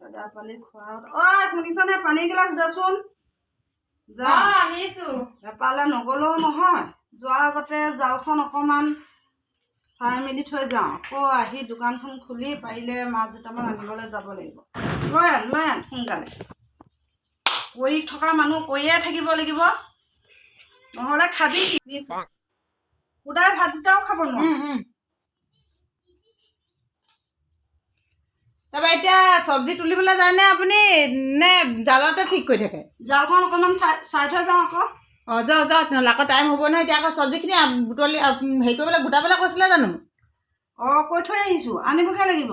চেদা পালি খোৱা। ঐ শুনিছনে? পানী গিলাচ দেচোন। যা। আনিছো। এপালে নগ'লেও নহয়। যোৱাৰ আগতে জালখন অকণমান চাই মেলি থৈ যাওঁ। আকৌ আহি দোকানখন খুলি পাৰিলে মাছ দুটামান আনিবলৈ যাব লাগিব। লৈ আন, লৈ আন সোনকালে। কৰি থকা মানুহ কৰিয়ে থাকিব লাগিব, নহ'লে খাবি কি? সুদাই ভাতকেইটাও খাব নোৱাৰো। তাৰপৰা এতিয়া চব্জি তুলিবলৈ যায়নে আপুনি নে জালতে ঠিক কৰি থাকে? জালখন অকণমান চাই থৈ যাওঁ আকৌ। অঁ, যাওক যাওক, নহ'লে আকৌ টাইম হ'ব নহয়। এতিয়া আকৌ চব্জিখিনি বুটলি হেৰি কৰিবলৈ গোটাবলৈ কৈছিলে জানো? অঁ, কৈ থৈ আহিছোঁ, আনিবগৈ লাগিব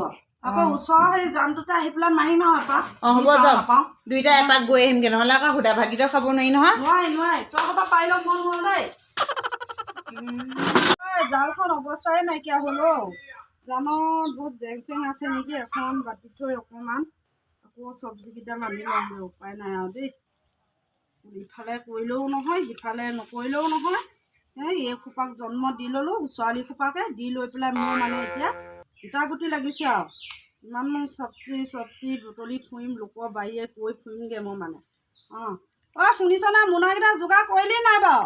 আকৌ। ওচৰৰ সেই জানটোতে আহি পেলাই মাৰিম আৰু এপাক। অঁ, হ'ব। যি পাওঁ যাওক। নাপাওঁ। দুইটা এপাক গৈ আহিমগৈ, নহ'লে আকৌ সুদা ভাতকেইটাও খাব নোৱাৰি নহয়। নোৱাৰি নোৱাৰি। তই ক'ৰবাত পাৰিলেও মই নোৱাৰো দেই। ঐ, জালখন অৱস্থাই নাইকিয়া হ'ল অ'। জানত বহুত জেং চেং আছে নেকি? এখন বাতি থৈ অকণমান আকৌ চব্জিকেইটা আনি লওঁগৈ। উপায় নাই আৰু দেই। ইফালে কৰিলেও নহয়, সিফালে নকৰিলেও নহয়। এই খোপাক জন্ম দি ল'লোঁ, ছোৱালী খোপাকে দি লৈ পেলাই মোৰ মানে এতিয়া গোটা গুটি লাগিছে আৰু। ইমান চব্জি চব্জি বুটলি ফুৰিম, লোকৰ বাৰীয়ে কৈ ফুৰিমগৈ মই মানে। অঁ ঐ, শুনিছনে? মোনাকেইটা যোগাৰ কৰিলি নাই বাৰু?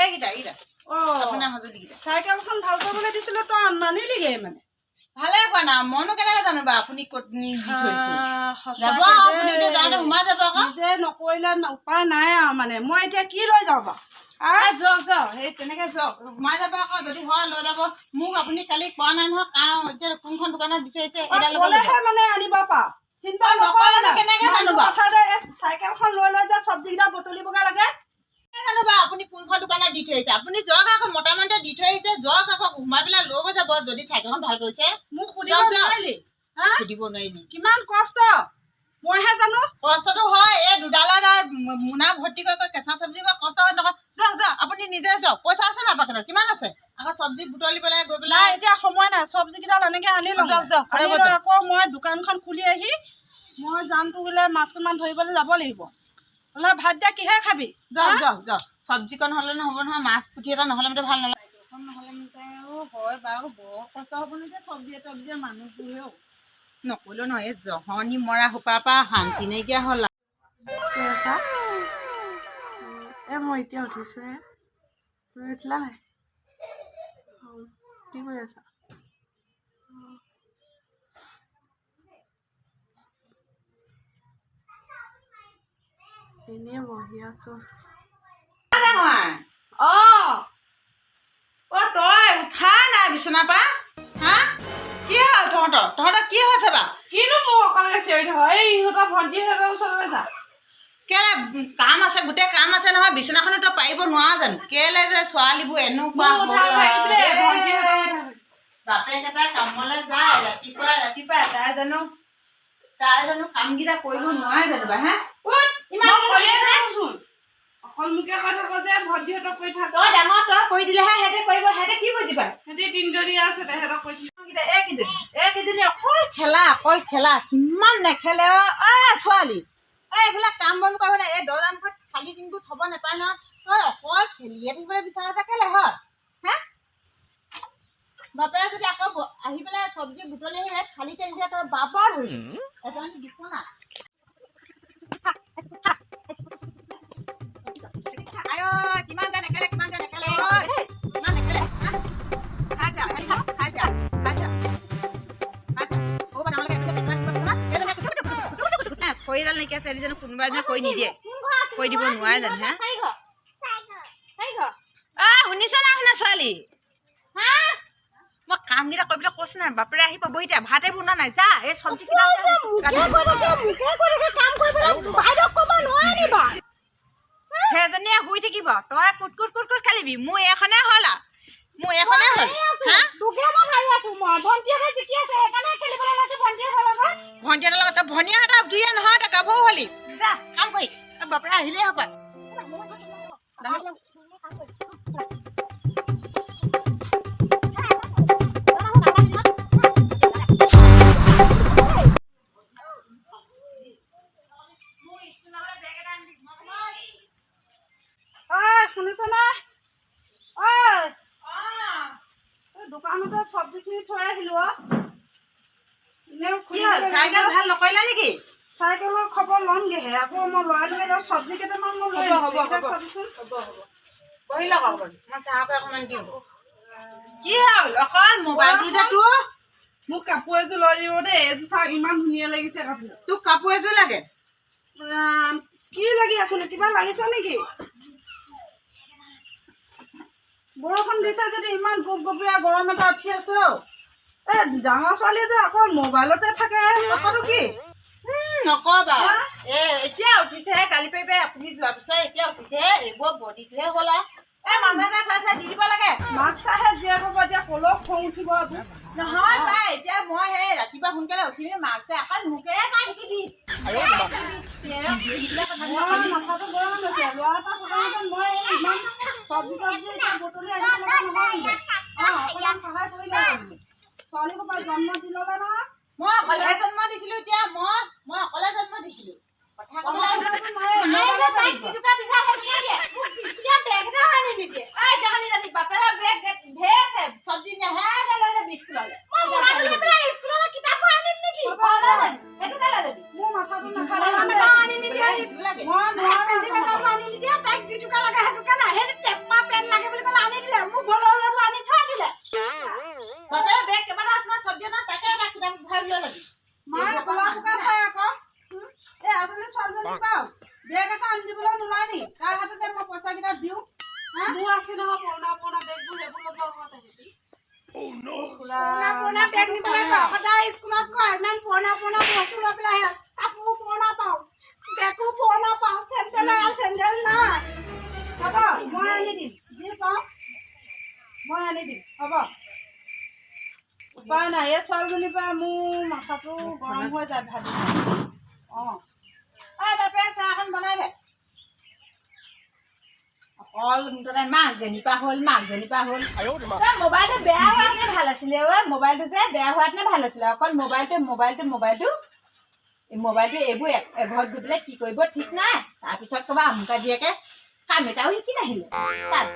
এইকেইটা এইকেইটা। অঁ। আপোনাৰ সঁজুলিকেইটা। চাইকেলখন ভাল কৰিবলৈ দিছিলোঁ, তই নানিলিগৈ মানে। ভালে কোৱা না, মইনো কেনেকে জানো বাৰু আপুনি ক'ত দি থৈছে? যাব। সঁচাকে আপুনি এতিয়া যাওঁতে দেই। সোমাই যাব আকৌ। নিজে নকৰিলে উপায় নাই আৰু। মানে মই এতিয়া কি লৈ যাওঁ বাৰু? যাওক যাওক, সেই তেনেকে যাওক, সোমাই যাব আকৌ। যদি হয় লৈ যাব। মোক আপুনি কালি কোৱা নাই নহয়। কাওঁ এতিয়া কোনখন দোকানত দি থৈছে এইডাল ল'ব। ক'লেহে মানে আনিব পাৰ। চিন্তা অ, নকৰে। নক'লেনো কেনেকে জানো বাৰু? চাইকেলখন লৈ লৈ যে চব্জিকেইটা বুটলিবগৈ লাগে। জানো বাৰু আপুনি কোনখন দোকানত দি থৈ আহিছে? আপুনি যাওক আকৌ, মতা মানুহটোৱে দি থৈ আহিছে। যাওক আকৌ, সোমাই পেলাই লৈ গৈ যাব যদি চাইকেলখন ভাল কৰিছে। মোক সুধিব যাওক, যাওক। নোৱাৰিলি হা? সুধিব নোৱাৰিলি। কিমান কষ্ট মইহে জানো। কষ্টটো হয়। এই দুডালত আৰু মোনা ভৰ্তি কৰি কৰি কেঁচা চব্জি খোৱা কষ্ট হয় নহয়। যাওক যাওক, আপুনি নিজে যাওক। পইচা আছে নাই পকেটত? কিমান আছে? আকৌ চব্জি বুটলি পেলাই গৈ নাই। পেলাই। এতিয়া সময় নাই, চব্জিকেইডাল এনেকে আনি লওঁ। যাওক, যাওক, আনি ফটাফট লৈ যাওক। আকৌ মই দোকানখন খুলি আহি মই জানটো গ'লে মাছ কেইটামান ধৰিবলৈ যাব লাগিব। নহ'লে ভাত দিয়া কিহে খাবি? যাওক যাওক যাওক। চব্জিকণ হ'লে নহ'ব নহয়, মাছ পুঠি এটা নহ'লে মানে ভাল নালাগে। এখন নহ'লে মানে আৰু হয় বাৰু, বৰ কষ্ট হ'ব নহয়। চব্জিয়ে তব্জিয়ে মানুহবোৰেও নকৰিলেও নহয়। এই জহনি মৰা সোপাৰ পৰা শান্তি নাইকিয়া হ'ল। কি আছা? মই এতিয়া উঠিছোঁহে। তুমি উঠিলা নাই? অঁ, কি কৰি আছা? অঁ। এনেই বহি আছোঁ। ডাঙৰ। অঁ। অ, তই উঠা নাই বিচনাৰ পৰা? হা, কি হ'ল তহঁতৰ? তহঁতৰ কি হৈছে বাৰু? কিনো মোক অকলে চিঞৰি থাক? এই ইহঁতৰ ভণ্টিহঁতৰ ওচৰলৈ যা। কেলে? কাম আছে, গোটেই কাম আছে নহয়। বিচনাখনো তই পাৰিব নোৱাৰ জানো? কেলে যে ছোৱালীবোৰ এনেকুৱা মোক উঠাই হ'ল ভাবি দে, আৰু। ভণ্টিহঁতৰ উঠাই। বাপেক এটা কামলৈ যায় ৰাতিপুৱা ৰাতিপুৱা। তাই জানো কামকেইটা কৰিব নোৱাৰে জানো বা? হা, উঠ, ইমান মই কৰিয়ে থাকোঁচোন। অকল মোকে কৈ থাক যে ভণ্টিহঁতক কৰি থাক। তই ডাঙৰ, তই কৰি দিলেহে সিহঁতে কৰিব। সিহঁতে কি বুজি পায়? সিহঁতি তিনিজনী আছে, তেহেঁতক কৰি থাক। এইকেইজনী এইকেইজনী অকল খেলা, অকল খেলা। কিমান নেখেলে। অ অ ছোৱালী, অ, এইবিলাক কাম বন কৰিব নাই। এই দৰ্জা মুখত খালী দিনটো থ'ব নাপায় নহয়। তই অকল খেলিয়ে থাকিবলৈ বিচাৰিছ কেলে হয়? হে, বাপেৰে যদি আকৌ আহি পেলাই চব্জি বুটলি আহি ইয়াত খালী নিদিয়ে, তই বাপৰ ধৰি এজন বিচনা। আই ঐ, কিমান যে নেখেলে, কিমান যে নেখেলে ঐ, কিমান নেখেলে। হা? খাইছে আৰু, খাইছে আৰু, খাইছে আৰু, খাইছে। খৰিডাল নাইকিয়া আছে জানো? কোনোবা এজনে কৰি নিদিয়ে, কৰি দিব নোৱাৰে জানো? হা, শুনিছ না শুনা ছোৱালী? হা, মই কামকেইটা কৰিবলৈ কৈছো নাই? বাপেৰে আহি পাবহি এতিয়া, ভাতে বনোৱা নাই। যা, এই চব্জি কেইটা। সেইজনীয়ে শুই থাকিব, তই কুট কুট কুট কুট খেলিবি। মোৰ এইখনে হ'ল আৰু, মোৰ এইখনে হ'ল। হা, ভণ্টিহঁতৰ লগত? তই ভনীয়াহঁতৰ দুয়ে নহয়, তই গাভৰু হলি। যা, কাম কৰি। বাপেৰে আহিলেই হ'ব। ঐ, শুনিছনে? ঐ, এই দোকানতে চব্জিখিনি থৈ আহিলোঁ। অ, চাইকেল ভাল নকৰিলা নেকি? চাইকেলৰ খবৰ ল'মগেহে আকৌ। মই ল'ৰাটোকে লৈ চব্জি কেইটামান মই লৈ হ'ব, হ'ব, আহিছোঁ, এইকেইটা হ'ব। চাবিচোন। হ'ব হ'ব, বহি লওক অকণমান, মই চাহকে অকণমান দিওঁ। কি হ'ল, অকল মোবাইলটো যে তোৰ? মোক কাপোৰ এযোৰ লৈ দিব দেই। এইযোৰ চাওক, ইমান ধুনীয়া লাগিছে কাপোৰ। তোক কাপোৰ এযোৰ লাগে? ৰাম, কি লাগি আছেনো? কিবা লাগিছে নেকি? বৰষুণ দিছে যদি ইমান গোপগোপীয়া গৰম এটা উঠি আছে অ'। এ ডাঙৰ ছোৱালীয়ে যে অকল মোবাইলতে থাকে, কথাটো কি? নকবা এ, এতিয়া উঠিছেহে। গালি পাৰি পাৰি আপুনি যোৱাৰ পিছত এতিয়া উঠিছেহে। এইবোৰ বডিটোহে হ'ল আৰু। এই মানুহ এটা চাই চাই দি দিব লাগে। মাক চাহে জীয়েক হ'ব, এতিয়া ক'লেও খং উঠিব আকৌ। নহয় পাই, এতিয়া মই সেই ৰাতিপুৱা সোনকালে উঠি পিনে মাক চাই অকল মোকে খাই থাকিবি। মই মাথাটো গৰম হৈছে। ল'ৰা এটা থকাহেঁতেন মই এই ইমান চব্জি তব্জি এতিয়া বুটলি আনিব লগা নহ'লহেঁতেন। অঁ, অকণমান সহায় কৰিলেহেঁতেন। ছোৱালী সোপা জন্ম দি ল'লে নহয়। মই অকলেহে জন্ম দিছিলো। এতিয়া মই অকলে জন্ম দিছিলো, কথা ক'বলৈ পঢ়া শুনাটো নাই, মায়ে যে মোবাইলতে তাইক দিব। যিটোকা বিচাৰে সেইটোকে দিয়ে। মোক বিস্কুটীয়া বেগ এটাও আনি নিদিয়ে। ঐ জানি জানি বাপেৰে বেগ ঢেৰ আছে, চব্জি নেহে লৈ যাবি স্কুললৈ। মই মোনাটো লৈ পেলাই স্কুললৈ কিতাপো আনিম নেকি? হ'ব, লৈ যাবি, সেইটোকে লৈ যাবি। মোৰ মাথাটো নাখালে। কলম এটাও আনি নিদিয়ে। লাগে। মই নোৱাৰো। পেঞ্চিল এটাও আনি নিদিয়ে। তাইক যিটোকা লাগে সেইটোকে নাই। সেইটো টেপা পেন লাগে বুলি ক'লে আনি দিলে, মোক গলৰটো আনি থৈ দিলে। বাপেৰে বেগ কেইবাটাও আছে নহয়, চব্জি অনা, তাকে এটা কিতাপ ভৰাই লৈ যাবি। মায়ে ক'লা পোকা খাই আকৌ। এই আজিকালি ছোৱালীজনী পাওঁ বেগ এটা আনি দিবলৈ নোলায় নি? তাৰ হাততে মই পইচাকেইটা দিওঁ, হা? মোৰ আছে নহয় পুৰণা পুৰণা বেগবোৰ, সেইবোৰ ল'ব আকৌ তেহেঁতি। পুৰণা পুৰণা বেগ নিবলৈ কয় সদায়। স্কুলত কয়, ইমান পুৰণা পুৰণা বস্তু লৈ পেলাই আহে। কাপোৰ পুৰণা পাওঁ, বেগো পুৰণা পাওঁ, চেণ্ডেল আৰু চেণ্ডেল নাই। হ'ব, মই আনি দিম। যি পাওঁ মই আনি দিম, হ'ব। উপায় নাই, এই ছোৱালীজনীৰ পৰা মোৰ মাথাটো গৰম হৈ যায় ভাবি। অঁ। ঐ বাপে, চাহ অকণ বনাই দে। অকল মুঠতে মাকজনীৰ পৰা হ'ল, মাকজনীৰ পৰা হ'ল। তই মোবাইলটো বেয়া হোৱাতনে ভাল আছিলে ঐ? মোবাইলটো যে বেয়া হোৱাতনে ভাল আছিলে। অকল মোবাইলটো, মোবাইলটো, মোবাইলটো, এই মোবাইলটো। এইবোৰ এঘৰত গৈ পেলাই কি কৰিব ঠিক নাই। তাৰপিছত ক'বা আমুকা জীয়েকে কাম এটাও শিকি নাহিলে, তাত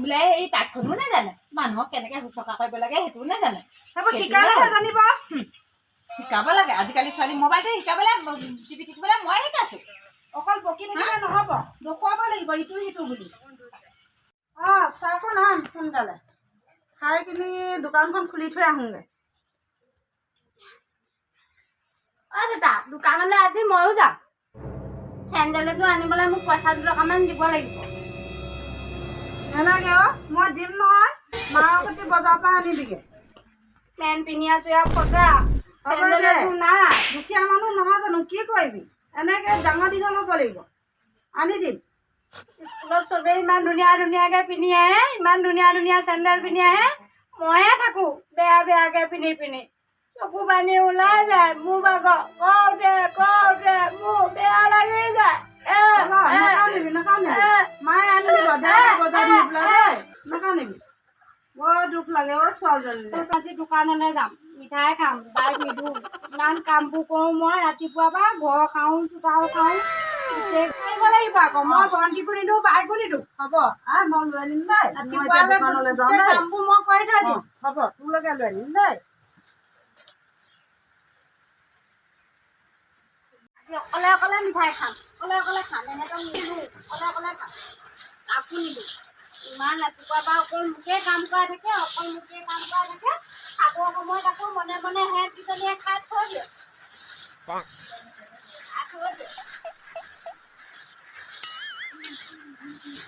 বোলে এই তাঁতখনো নাজানে, মানুহক কেনেকে শুশ্ৰূষা কৰিব লাগে সেইটোও নাজানে। সেইবোৰ সেইটোহে শিকালেহে হ'ল। জানিব। শিকাব লাগে। আজিকালি ছোৱালী মোবাইলটো শিকাবলৈ, টিভি থাকিবলৈ মই শিকাইছো। অকল বকি থাকিলে নহ'ব, দেখুৱাব লাগিব ইটো সিটো বুলি। অঁ, চাহকণ আন সোনকালে, খাই কিনি দোকানখন খুলি থৈ আহোঁগৈ। অ দেউতা, দোকানলৈ আজি ময়ো যাম। চেণ্ডেল এযোৰ আনিবলৈ মোক পইচা 2 টকামান দিব লাগিব। নালাগে অ', মই দিম নহয়। মাৰ সৈতে বজাৰৰ পৰা আনিবিগৈ। পেণ্ট পিন্ধি আছো ইয়াত ফটা। হ'ব চেণ্ডেল দে। এযোৰ নাই। দুখীয়া মানুহ নহয় জানো? কি কৰিবি, এনেকে ডাঙৰ দীঘল হ'ব লাগিব। আনি দিম। স্কুলত চবেই ইমান ধুনীয়া ধুনীয়াকে পিন্ধি আহে, ইমান ধুনীয়া ধুনীয়া চেণ্ডেল পিন্ধি আহে, মইহে থাকো বেয়া বেয়াকে পিন্ধি পিন্ধি। চকু পানী ওলাই যায় মোৰ ভাগৰ। কওঁতে কওঁতে মোৰ বেয়া লাগি যায়। এ, হ'ব, এ, নাকান্দিবি, নাকান্দিবি। এ, মায়ে আনি দিব দেউতাই বজাৰ নি পেলাই দেই। নাকান্দিবি, বৰ দুখ লাগে অ' ছোৱালীজনীলৈ। আজি দোকানলৈ যাম, মিঠাই খাম, বাইক নিদিওঁ। ইমান কামবোৰ কৰোঁ মই ৰাতিপুৱাৰ পৰা, ঘৰ খাওঁ, চোতাল খাওঁ, গোটেই কৰিব লাগিব আকৌ। মই ভণ্টিকো নিদিওঁ, বাইকো নিদিওঁ। হ'ব, আহ, মই লৈ আনিম দেই। মই এতিয়া ৰাতিপুৱা দোকানলৈ যাওঁ গোটেই দেই। কামবোৰ মই কৰি থৈ অঁ, দিম। হ'ব, তোৰলৈকে লৈ আনিম দেই। আজি অকলে অকলে মিঠাই খাম, অকলে অকলে খাম। এনেকৈ নিদিওঁ, অকলে অকলে খাম, কাকো নিদিওঁ। ইমান ৰাতিপুৱাৰ পৰা অকল মোকে কাম কৰাই থাকে, অকল মোকে কাম কৰাই থাকে। খাবৰ সময়ত আকৌ মনে মনে সিহঁত কেইজনীয়ে খাই থৈ দিয়ে, খাই থৈ দিয়ে।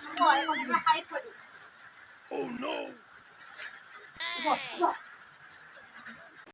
হ'ব, এইকণকে খাই থৈ দিওঁ। হ'ব, হ'ব।